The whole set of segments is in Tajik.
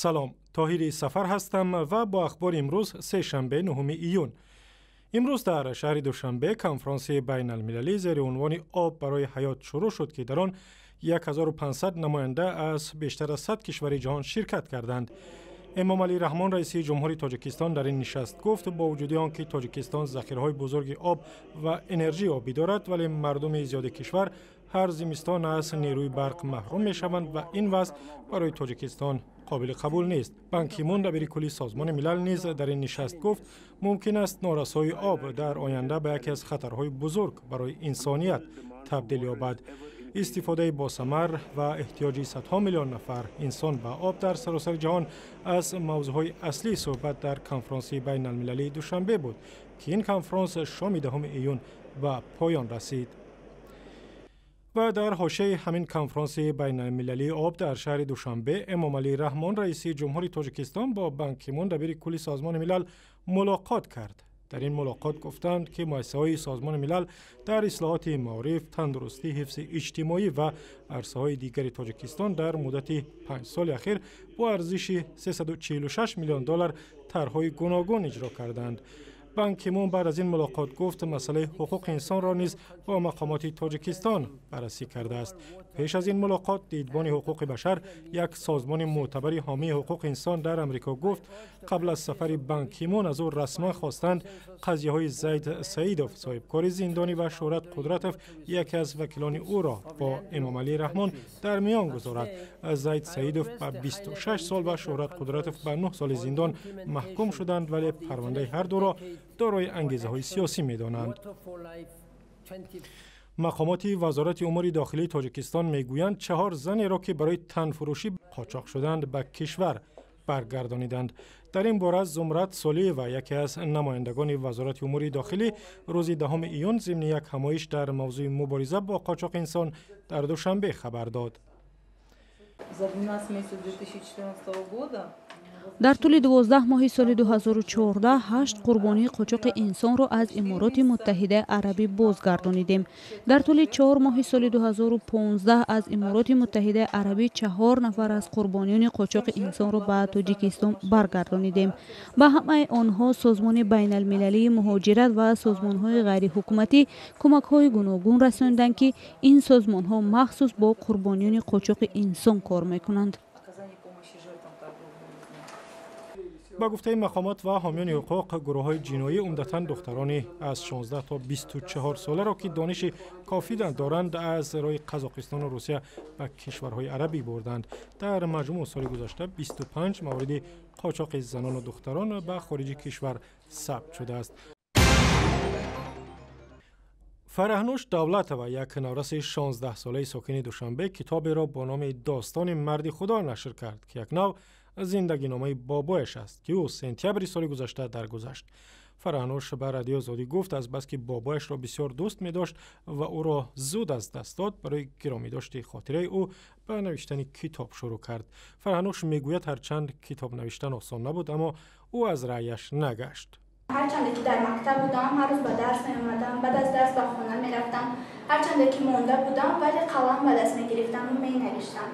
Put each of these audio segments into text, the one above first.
Салом, Тоҳири Сафар ҳастам ва бо ахбори имрӯз, сешанбе, 9 июн. Имрӯз дар шаҳри Душанбе конфронси байналмилалӣ зери унвони «Об барои ҳаёт» шурӯъ шуд, ки дар он 1500 намоянда аз бештар аз 100 кишвари ҷаҳон ширкат карданд. Эмомалӣ Раҳмон, раиси ҷумҳури Тоҷикистон, дар ин нишаст гуфт, бо вуҷуди он ки Тоҷикистон захираҳои бузурги об ва энержии обӣ дорад, вале мардуми зиёди кишвар ҳар зимистон аз нерӯи барқ маҳрум мешаванд ва ин вазъ барои Тоҷикистон қобили қабул нест. Бан Ки Мун, дабири кулли Созмони Милал, низ дар ин нишаст гуфт, мумкин аст норасоии об дар оянда ба яке аз хатарҳои бузург барои инсоният табдил ёбад. Истифодаи босамар ва эҳтиёҷи садҳо миллион нафар инсон ба об дар саросари ҷаҳон аз мавзӯъҳои аслии суҳбат дар конфронси байналмилалии Душанбе буд, ки ин конфронс шоми 10 июн ба поён расид. Ва дар ҳошияи ҳамин конфронси байналмилалии об дар шаҳри Душанбе Эмомалӣ Раҳмон, раиси ҷумҳури Тоҷикистон, бо Бан Ки Мун, дабири кулли Созмони Милал, мулоқот кард. Дар ин мулоқот гуфтанд, ки муассисаҳои Созмони Милал дар ислоҳоти маориф, тандурустӣ, ҳифзи иҷтимоӣ ва арсаҳои дигари Тоҷикистон дар муддати 5 соли ахир бо арзиши 346 миллион доллар тарҳҳои гуногун иҷро карданд. Бан Ки Мун баъд аз ин мулоқот гуфт, масъалаи ҳуқуқи инсонро низ бо мақомоти Тоҷикистон баррасӣ кардааст. Пеш аз ин мулоқот Дидбони ҳуқуқи башар, як созмони мӯътабари ҳомии ҳуқуқи инсон дар Амрико, гуфт, қабл аз сафари Бан Ки Мун аз ӯ расман хостанд қазияҳои Зайд Саидов, соҳибкори зиндонӣ, ва Шӯҳрат Қудратов, яке аз вакилони ӯро, бо Эмомалӣ Раҳмон дар миён гузорад. Зайд Саидов ба 26 сол ва Шӯҳрат Қудратов ба 9 соли зиндон маҳкум шуданд, вале парвандаи ҳар дуро дорои ангезаҳои сиёсӣ медонанд. Мақомоти Вазорати умури дохилии Тоҷикистон мегӯянд, чаҳор занеро, ки барои танфурӯшӣ қочоқ шуданд, ба кишвар баргардониданд. Дар ин бора Зумрад Солиева, яке аз намояндагони Вазорати умури дохилӣ, рӯзи 10 июн зимни як ҳамоиш дар мавзӯи мубориза бо қочоқи инсон дар Душанбе хабар дод. За 12 месяцев 2014 года. Дар тӯли 12 моҳи соли 2014 ҳашт қурбонии қочоқи инсонро аз Имороти Муттаҳидаи Арабӣ бозгардонидем. Дар тӯли 4 моҳи соли 2015 аз Имороти Муттаҳидаи Арабӣ чаҳор нафар аз қурбониёни қочоқи инсонро ба Тоҷикистон баргардонидем. Ба ҳамаи онҳо Созмони байналмилалии муҳоҷират ва созмонҳои ғайриҳукуматӣ кӯмакҳои гуногун расониданд, ки ин созмонҳо махсус бо қурбониёни қочоқи инсон кор мекунанд. Ба гуфтаи мақомот ва ҳомиёни ҳуқуқ, гурӯҳҳои ҷиноӣ умдатан духтарони аз 16 то 24 соларо, ки дониши кофӣ доранд, аз роҳи Қазоқистону Русия ба кишварҳои арабӣ бурданд. Дар маҷмӯъ соли гузашта 25 мавриди қочоқи занону духтарон ба хориҷи кишвар сабт шудааст. Фараҳнуш Давлатова, як навраси 16-солаи сокини Душанбе, китоберо бо номи «Достони марди Худо» нашр кард, ки як нав зиндагиномаи бобояш аст, ки ӯ сентябри соли гузашта даргузашт. Фараҳнуш ба Радиои Озодӣ гуфт, азбаски бобояшро бисёр дӯст медошт ва ӯро зуд аз даст дод, барои гиромӣ дошти хотираи ӯ ба навиштани китоб шурӯъ кард. Фараҳнуш мегӯяд, ҳарчанд китоб навиштан осон набуд, аммо ӯ аз раъяш нагашт. Ҳарчанде ки дар мактаб будам, ҳар рӯз ба дарс меомадам, баъд аз дарс ба хона мерафтам. Ҳарчанде ки монда будам, вале қалам ба даст мегирифтаму менавиштам.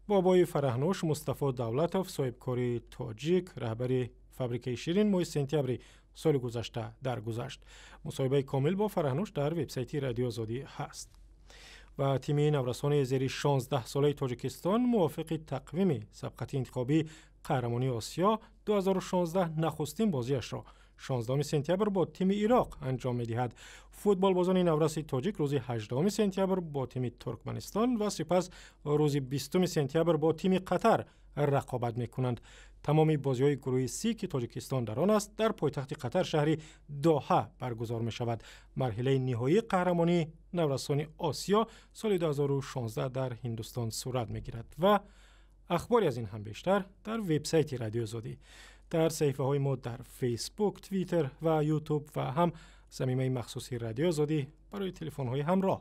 Бобои Фараҳнуш, Мустафо Давлатов, соҳибкори тоҷик, раҳбари фабрикаи ширин, моҳи сентябри соли гузашта даргузашт. Мусоҳибаи комил бо Фараҳнуш дар вебсайти Радиои Озодӣ ҳаст. Ва тими наврасони зери 16 солаи Тоҷикистон мувофиқи тақвими сабқати интихобии қаҳрамонии Осиё 2016 нахустин бозиашро 16 сентябр бо тими Ироқ анҷом медиҳад. Футболбозони навраси тоҷик рӯзи 18 сентябр бо тими Туркманистон ва сипас рӯзи 20 сентябр бо тими Қатар рақобат мекунанд. Тамоми бозиҳои гурӯҳи Си, ки Тоҷикистон дар он аст, дар пойтахти Қатар, шаҳри Доҳа, баргузор мешавад. Марҳилаи ниҳоии қаҳрамонии наврасони Осиё соли 2016 дар Ҳиндустон сурат мегирад. Ва ахбори аз ин ҳам бештар дар вебсайти Радиои Озодӣ, дар саҳифаҳои мо дар Фейсбук, Твиттер ва Ютуб ва ҳам замимаи махсуси Радиои Озодӣ барои телефонҳои ҳамроҳ.